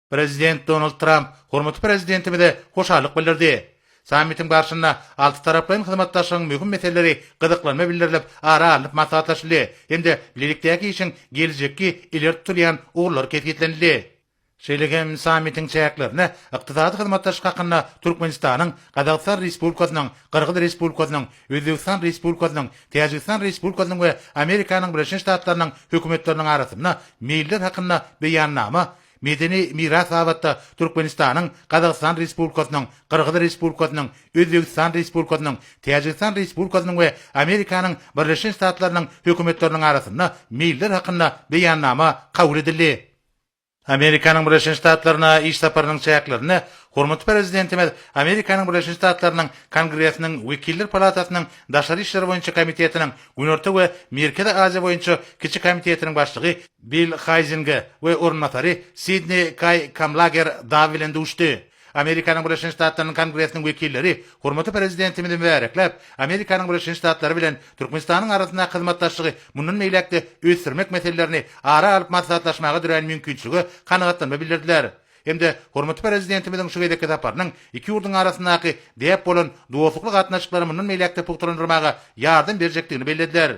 Prezident Donald Tramp hormatly Prezidentimize hoşallyk bildirdi. Sammitiň barşynda altytaraplaýyn hyzmatdaşlygyň möhüm meseleleri gyzyklanma bildirilip ara alnyp maslahatlaşyldy hem-de bilelikdäki işiň geljekki ileri tutulýan ugurlary kesgitlenildi. Şeýle hem sammitiň çäklerinde Ykdysady hyzmatdaşlyk hakynda Türkmenistanyň, Gazagystan Respublikasynyň, Gyrgyz Respublikasynyň, Özbegistan Respublikasynyň, Täjigistan Respublikasynyň we Amerikanyň Birleşen Ştatlarynyň Hökümetleriniň arasynda Meýiller hakynda Beýannama Medeni miras babatda Türkmenistanyň, Gazagystan Respublikasynyň, Gyrgyz Respublikasynyň, Özbegistan Respublikasynyň, Täjigistan Respublikasynyň we Amerikanyň Birleşen Ştatlarynyň Hökümetleriniň arasynda Meýiller hakynda Beýannama kabul edildi. Amerikanyň Birleşen Ştatlaryna iş saparynyň çäklerinde hormatly Prezidentimiz Amerikanyň Birleşen Ştatlarynyň Kongresiniň Wekiller palatasynyň Daşary işler boýunça komitetiniň Günorta we Merkezi Aziýa boýunça kiçi komitetiniň başlygy Bill Haýzinge we orunbasary Sidni Kaý Kamlager Daw bilen duşdy. Amerikanyň Birleşen Ştatlarynyň Kongresiniň wekilleri hormatly Prezidentimizi mübärekläp, Amerikanyň Birleşen Ştatlary bilen Türkmenistanyň arasyndaky hyzmatdaşlygy mundan beýläk-de ösdürmek meselelerini ara alyp maslahatlaşmaga dörän mümkinçilige kanagatlanma bildirdiler hem-de hormatly Prezidentimiziň şu gezekki saparynyň iki ýurduň arasyndaky däp bolan dostlukly gatnaşyklary mundan beýläk-de pugtalandyrmaga ýardam berjekdigini bellediler.